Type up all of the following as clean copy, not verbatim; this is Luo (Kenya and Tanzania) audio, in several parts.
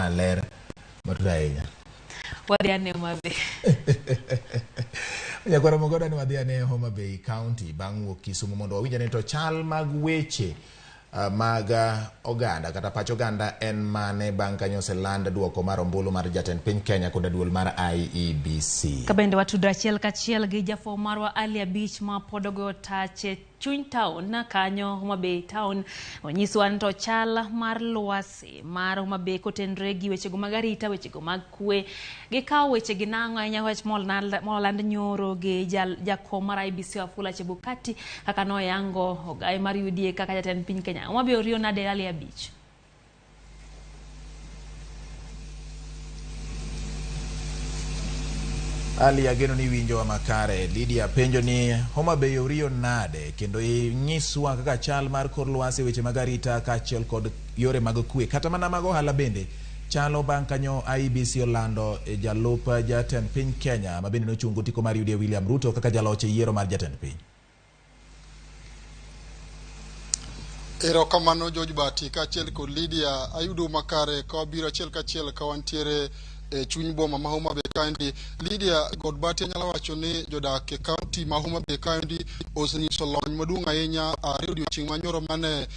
Ma ler matut ahinya. Wadhi ane Homa Bay. Nyakwara Mogoda ni wadhi ane Homa Bay County bang' wuok Kisumu mondo wawinj ane to chal mag weche mag oganda kata pach oganda en mane bang' kanyo oseland duoko mar ombulu mar jatend piny Kenya koda duol mar IEBC. Ka bende watudre achiel kachiel gi jafwambo marwa Ali Abich ma pod ogoyo tache chuny town kanyo Homa Bay town onyiswa ni to chal mar lwasi mar Homa Bay kotenre gi wechego mag arita, wechego mag kwe gikawo weche gi nang'o ahinya wach moland nyoro gi jakom mar IEBC Wafula Chebukati kaka noyango ogaye mar UDA kaka jatend piny Kenya. Homa Bay oriyo nade Ali Abich? Ali ageno ni iwinjowa makare. Lydia penjo ni Homa Bay oriyo nade kendo inyiswa kaka chal mar kor lwasi weche mag arita kaachiel kod yore mag kwe kata mana mag ohala bende chalo bang' kanyo IEBC olando jalup jatend piny Kenya ma bende nochung' gotiko mar UDA William Ruto kaka jaloch e yiero mar jatend piny. Erokamano George Bati kaachiel kod Lydia. Ayudo makare ka wabiro achiel kachiel ka wantiere e chuny boma ma Homa Bay County. Lydia kod Bati anyalo wacho ni jodak e kaunti ma Homa Bay County osenyiso lony maduong' ahinya are odiochieng' manyoro mane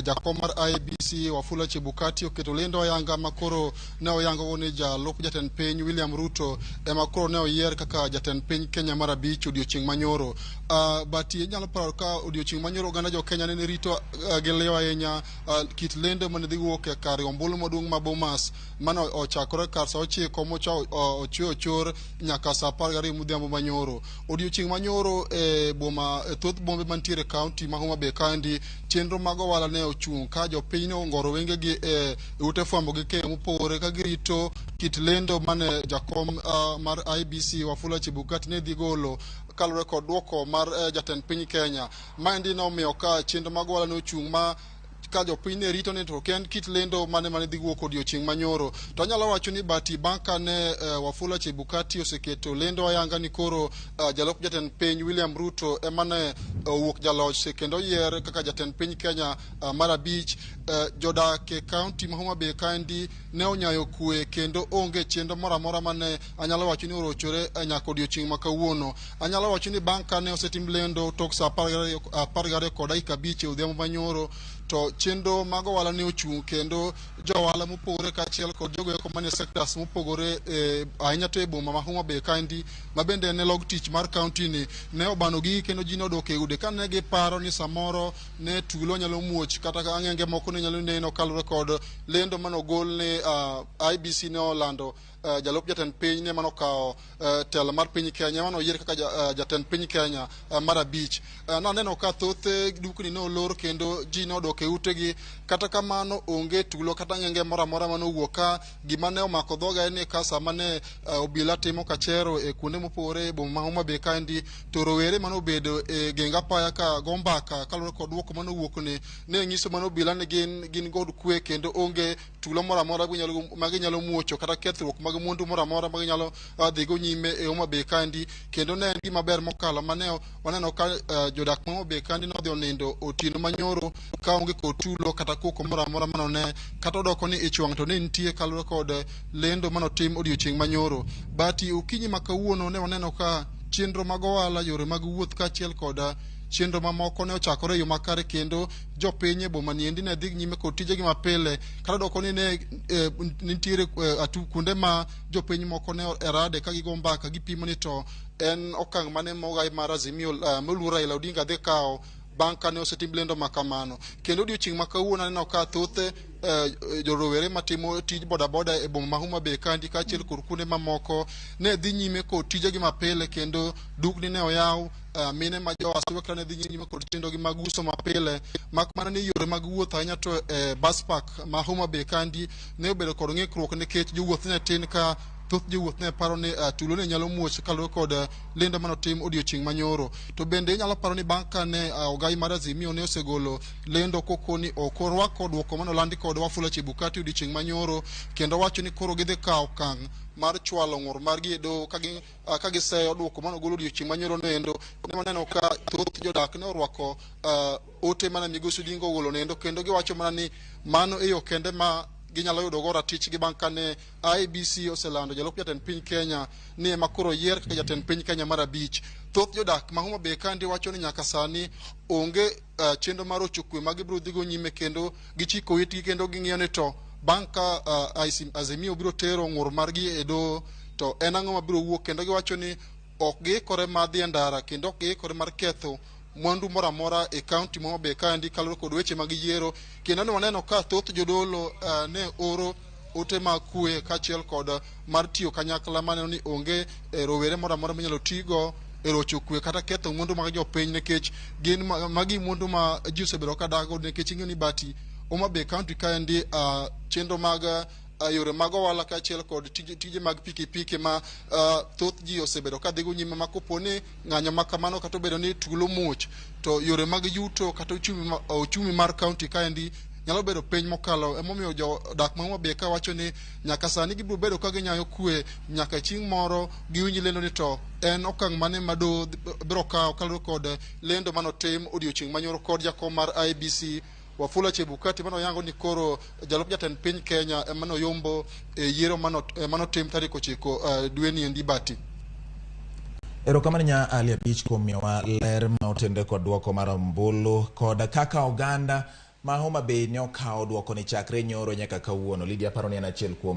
jakom mar IEBC Wafula Chebukati oketo lendo ayanga ma koro ne oyango ni jalup jatend piny William Ruto ema koro ne oyier kaka jatend piny Kenya mar abich odiochieng' manyoro. Bati inyalo paro ka odiochieng' manyoro oganda jo Kenya ne rito gi liw ahinya kit lendo mane dhi wuok e kar ombulu maduong' ma Bomas mane ochakore kar saa 9 mocha ochwe ochor nyaka saa 12 modhiambo manyoro. Odiochieng' manyoro e boma e thoth bombe mantiere e kaunti ma Homa Bay County chenro mag ohala ne ochung' ka jopiny ne ongoro wengegi e ute fwambo gi keyo mopogore ka girito kit lendo mane jakom mar IEBC Wafula Chebukati ne dhi golo kaluwore kod duoko mar jatend piny Kenya. Maendi nomiyo ka chenro mag ohala ne ochung' ma ka jopiny ne rito ni to en kit lendo mane mane dhi wuok odiochieng' manyoro. To anyalo wacho ni Bati bang' ka ne Wafula Chebukati oseketo lendo ayanga ni koro jalup jatend piny William Ruto ema ne owuok jaloch kendo oyier kaka jatend piny Kenya mar abich, jodak e kaunti ma Homa Bay kaendi ne onyayo kwe kendo onge chenro moro amora mane anyalo wacho ni orochore nyaka odiochieng' ma kawuono. Anyalo wacho ni bang' kane osetim lendo tok saa 12 kod dakika 5 e odhiambo manyoro to chenro mag ohala ne ochung' kendo jo ohala mopogore kaachiel kod jogo eko manie sectors mopogore ahinya to e boma ma Homa Bay kaendi ma bende en e log tich mar kaunti ni ne obano gigi kendo ji nodok e ude kane giparo ni samoro ne tulo nyalo muoch kata ka ang'enge moko ne nyalo neno kaluwore kod lendo mane ogol ni IEBC ne olando jalup jatend piny ne mane okawo telo mar piny Kenya mane oyier kaka jatend piny Kenya mar abich. Naneno ka thoth dukni ne olor kendo ji ne odok e utegi. Kata kamano onge tulo kata ng'enge moro amora mane owuok ka gima ne omako dhoga en ni ka sama ne obila timo kachero e kuonde mopogore e boma ma Homa Bay kaendi to rowere mane obedo e geng apaya ka go mbaka kaluwore kod duoko mane owuok ni ne nyiso mane obila ni gin kod kwe kendo onge tulo moro amora ma ginyalo muocho kata kethruok mag mwandu moro amora ma ginyalo dhigo nyime e Homa Bay kaendi kendo ne en gima ber mokalo mane waneno ka jodak ma Homa Bay kaendi nodhi onindo otieno manyoro ka onge kod tulo kata koko moro amora mane one kata odoko ni ich wang' to ne nitie kaluwore kod lendo mane otim odiochieng' manyoro. Bati okinyi ma kawuono ne waneno ka chenro mag ohala, yore mag wuoth kaachiel kod chenro mamoko ne ochakore e yo makare kendo jopiny e boma niendi ne dhi nyime kod tijegi mapile kata doko ni ne nitiere kuonde ma jopiny moko ne erade ka gigo mbaka gipimo ni to en okang' mane mogai mar Azimio moluor Raila Odinga dhi kawo bang' kane osetim lendo ma kamano. Kendo odiochieng' ma kawuono aneno ka thoth jorowere matimo tij bodaboda e boma ma Homa Bay kandi kaachiel kod kuonde mamoko ne dhi nyime kod tijegi mapile kendo dukni ne oyaw. Mine ma jo Aswekra ne dhi nyime kod chenrogi mag uso mapile mak mana ni yore mag wuoth ahinya to e bus park ma Homa Bay kandi ne obedo kod ng'ikruok nikech jowuoth ne tin ka thoth jowuoth ne paro ni tulo ne nyalo muoch kaluwore kod lendo mane otim odiochieng' manyoro. To bende inyalo paro ni bang' kane ogai mar Azimio ne osegolo lendo kokoni ok orwako duoko mane olandi kod Wafula Chebukati odiochieng' manyoro kendo wacho ni koro gidhi kawo okang' mar chwalo ng'ur margi e doho ka giseyo duoko mane ogol odiochieng' manyoro noendo. Ne waneno ka thoth jodak ne orwako ote mane Migosi Odinga ogolo noendo kendo giwacho mana ni mano e yo kende ma ginyalo yudo go ratichgi bang' kane IEBC oselando jalup jatend piny Kenya ni ema koro yier kaka jatend piny Kenya mar abich. Thoth jodak ma Homa Bay kandi wacho ni nyaka sani onge chenro mar rocho kwe ma gibiro dhigo nyime, kendo gichiko itgi kendo ging'iyo ni to bang' ka Azimio biro tero ng'ur margi e doho to en ang'o mabiro wuok, kendo giwacho ni ok giikore mar dhi e ndara kendo ok giikore mar ketho mwandu moro amora e kaunti ma Homa Bay kaendi kaluwore kod weche mag yiero. Kendo ne waneno ka thoth jodolo ne oro ote mag kwe kaachiel kod mar tiyo kanyakla maneno ni onge rowere moro amora minyalo tigo e rocho kwe kata ketho mwandu mag jopiny, nikech gin magi mwandu ma ji osebedo ka dak godo, nikech ing'eyo ni bati Homa Bay County kaendi chenro mag yore mag ohala kaachiel kod tije mag pikipiki ma thoth ji osebedo ka dhigo nyime, ma kopo ni ng'anyo ma kamano kata obedo ni tulo muoch to yore mag yuto kata uchumi mar county kaendi nyalo bedo piny mokalo. Emomiyo jodak ma Homa Bay ka wacho ni nyaka sani gibiro bedo ka ginyayo kwe nyaka chieng' moro giwinj lendo ni to en okang' mane ma doho biro kawo kaluwore kod lendo manotim odiochieng' manyoro kod jakom mar IEBC Wafula Chebukati manoyango ni koro jalup jatend piny Kenya ema noyombo e yiero manotim tarik 9 dweni endi bati. Erokamano nya Ali Abich kuom miyowa ler ma otenore kod duoko mar ombulu kod kaka oganda ma Homa Bay ne okawo duoko ni chakre nyoro nyaka kawuono. Lydia paro ni en achiel kuom